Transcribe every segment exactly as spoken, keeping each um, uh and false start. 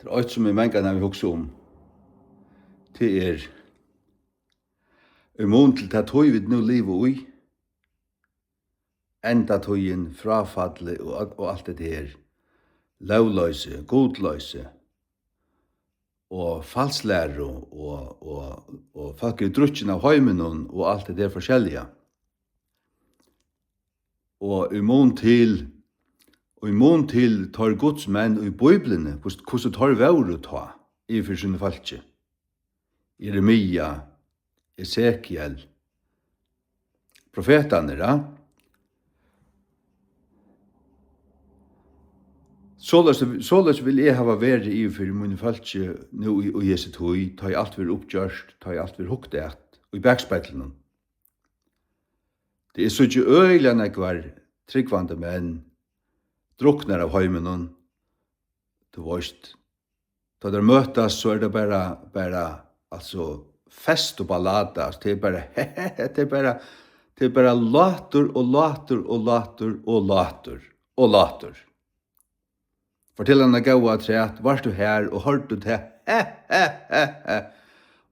Tað er eitt, sum eg mangan havi hugsað um. Tað er, í mun til ta tíð, vit nú liva í, endatíðin, fráfallið og, og alt det her, lógloysi, gudloysi og falslæru og, og, og fólk eru drukkin av heiminum og alt det der forskelliga. Og í mun til, í mun til teir Guds menn í Bíbliuni, hvus-, hvussu teir vóru tá yvir fyri síni fólki. Jeremia, Esekiel, profetarnir, ja. Soleiðis, soleiðis vil eg hava verið yvir fyri míni fólki nú í, í hesi tíð, tá ið alt verður uppgjørt, tá ið alt verður hugt at í bakspeglinum. Tað eg síggi øgiliga nógvar trúgvandi menn druknar av heiminum, tú veist, tá teir møtast, so er tað bara, bara, altso, fest og ballada, altso, tað er bara, tað er bara, tað er bara látur og látur og látur og látur og látur. Fortel hana góða afturat, vart tú har og hoyrdi tað?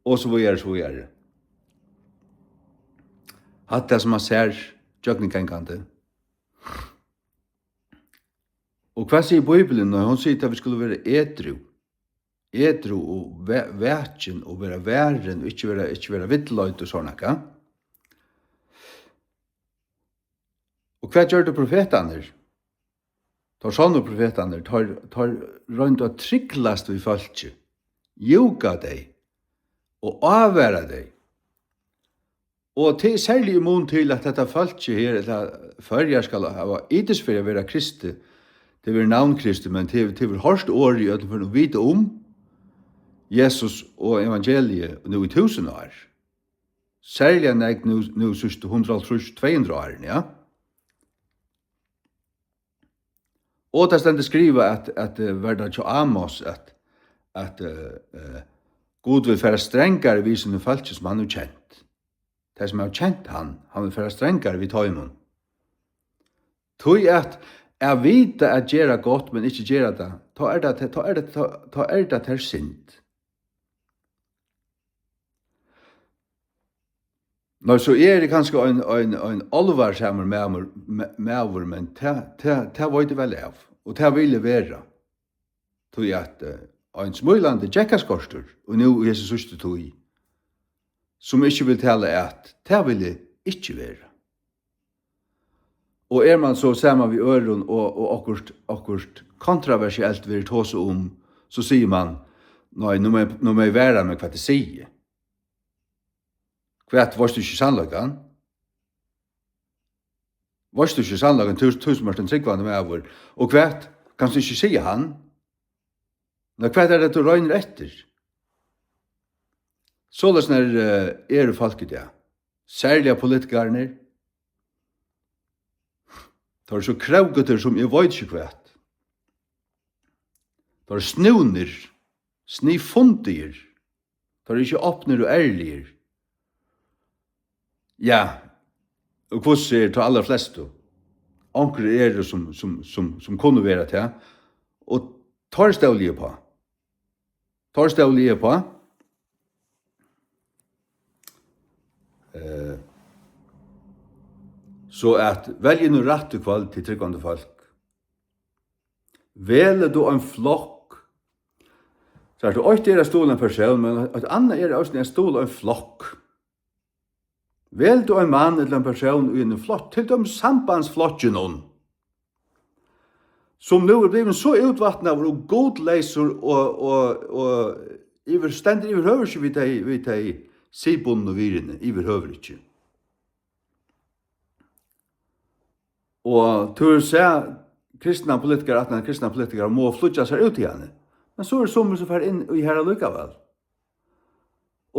Og so víðari, so víðari. Hatta sum man sær gjøgnumgangandi. Og hvat sigur Bíblian? Nei, hon sigur, at vit skulu vera edrú. Edrú og va-, vakin og vera varin og ikki vera, ikki vera villleidd og sovorðið nakað. Og hvat gjørdu profetarnir? Teir sannu profetarnir, teir, teir royndu at tryglast við fólki, júka tey og ávara tey. Og tað er serliga í mun til, at hetta fólkið her, ella Føroyar, skal hava yndist fyri at vera kristið, tað verður navnkristið, men tað, tað verður hoyrt orðið í øllum førum og vita um Jesus og evangeliið nú í túsund ár. Serliga nógv nú, nú síðstu hundrað og hálvtrýss, tvey hundrað árini, ja. Og tað stendur skrivað, at, at, eh, var tað hjá Amos, at, at, eh, eh, Gud vil fara strangari við sínum fólki, sum hann hevur kent. Tey, sum hava kent hann, hann vil fara strangari við teimum. Tí at, at vita at gera gott, men ikki gera tað, tá er tað, tá er tað, tá, tá er tað tær synd. Nei, so eg eri kanska ein, ein, ein álvarsamur maður, ma-, maður, men tað, tað, tað veit eg væl av, og tað vil eg vera. Tí at, eh, ein smílandi gekkaskortur, og nú í hesi síðstu tíð, sum ikki vil tala at, tað vil eg ikki vera. Og er man so saman við øðrum og, og okkurt, okkurt kontroversielt verður tosað um, so sigur man, nei, nú má eg, nú má eg vara meg, hvat eg sigi. Hvat, veitst tú ikki sannleikan? Veitst tú ikki sannleikan, tú, tú sum ert ein trúgvandi maður? Og hvat, kanst tú ikki siga hann? Nei, hvat er tað, tú roynir eftir? Soleiðis, eh, eru fólk í dag. Serliga politikararnir. Teir eru so krókutir sum eg veit ikki hvat. Teir eru snúnir, sniðfundigir. Teir eru ikki opnir og ærligir. Ja, og hvussu er tað allarflestu? Onkrir eru sum, sum, sum, sum kunnu vera tað, og teir stóli eg uppá. Teir stóli eg uppá. Eh, so at velja nú rætt í kvøld til trúgvandi fólk. Velur tú ein flokk, so er tað eitt er at stuðla ein persón, men eitt annað er eisini at stuðla ein flokk. Velur tú ein mann ella ein persón í einum flokki, til dømis sambandsflokkinum, sum nú er blivin so útvatnaður og gudleysur og, og, og yvir, stendur yvirhøvur ikki við tey, við tey siðbundnu virðini, yvirhøvur ikki. Og tú hevur sæð kristnar politikarar, aftan á kristnar politikarar, mugu flýggja sær út í henni. Men so eru summi, sum fara inn í har allíkavæl.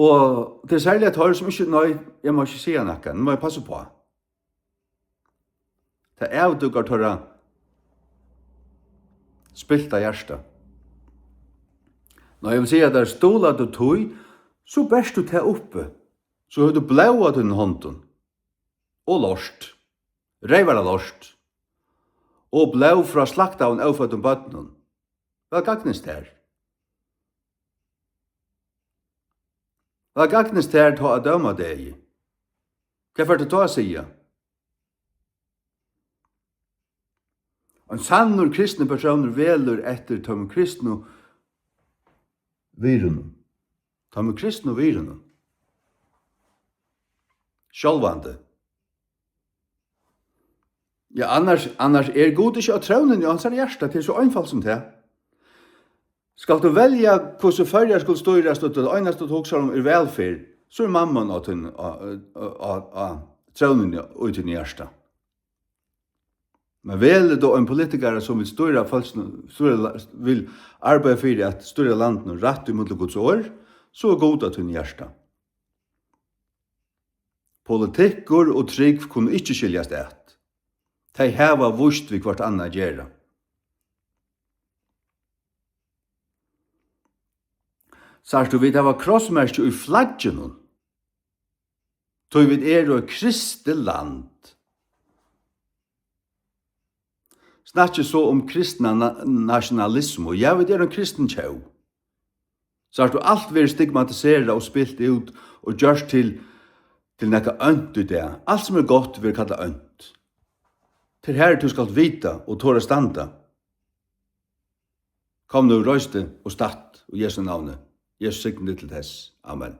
Og tað er serliga teir, sum ikki, nei, eg má ikki siga nakað, nú má eg passa uppá. Tað avdúkar teirra spilta hjarta. Nei, eg vil siga, at tær stuðla tú tí, so bert tú tað uppi, so hevur tú blóð á tínum hondum. Og lort. Reyvaralort. Og blóð frá slaktaðum óføddum børnum. Væl gagnist tær. Væl gagnist tær tá á dómadegi. Hvat fert tú tá at siga? Ein sannur kristnur persónur velur eftir teimum kristnu virðunum. Teimum kristnu virðunum. Sjálvandi. Ja, annars, annars er Gud ikki á trónini í hansara hjarta, tað er so einfalt sum tað. Skalt tú velja, hvussu Føroyar skulu stýrast, og tað einasta, tú hugsar um, er vælferð, so er Mammon á tín, á, á, á, á trónini í tínum hjarta. Men velur tú ein politikara, sum vil stýra fólkinum, stýra, la-, vil arbeiða fyri at stýra landinum rætt ímillum Guds orð, so er Gud á tínum hjarta. Politikkur og trúgv kunnu ikki skiljast at. Tey hava víst við hvørt annað at gera. Sært tú, vit hava krossmerki í flagginum, tí vit eru eitt kristið land. Snakki so um kristna na-, nationalismu. Ja, vit eru ein kristin tjóð. Sært tú, alt verður stigmatiserað og spilt út og gjørt til, til nakað ónt í dag. Alt sum er gott verður kallað ónt. Tað er har, tú skalt vita og tora standa. Kom nú, reis teg og statt í Jesu navni. Jesus signi teg til tess. Amen.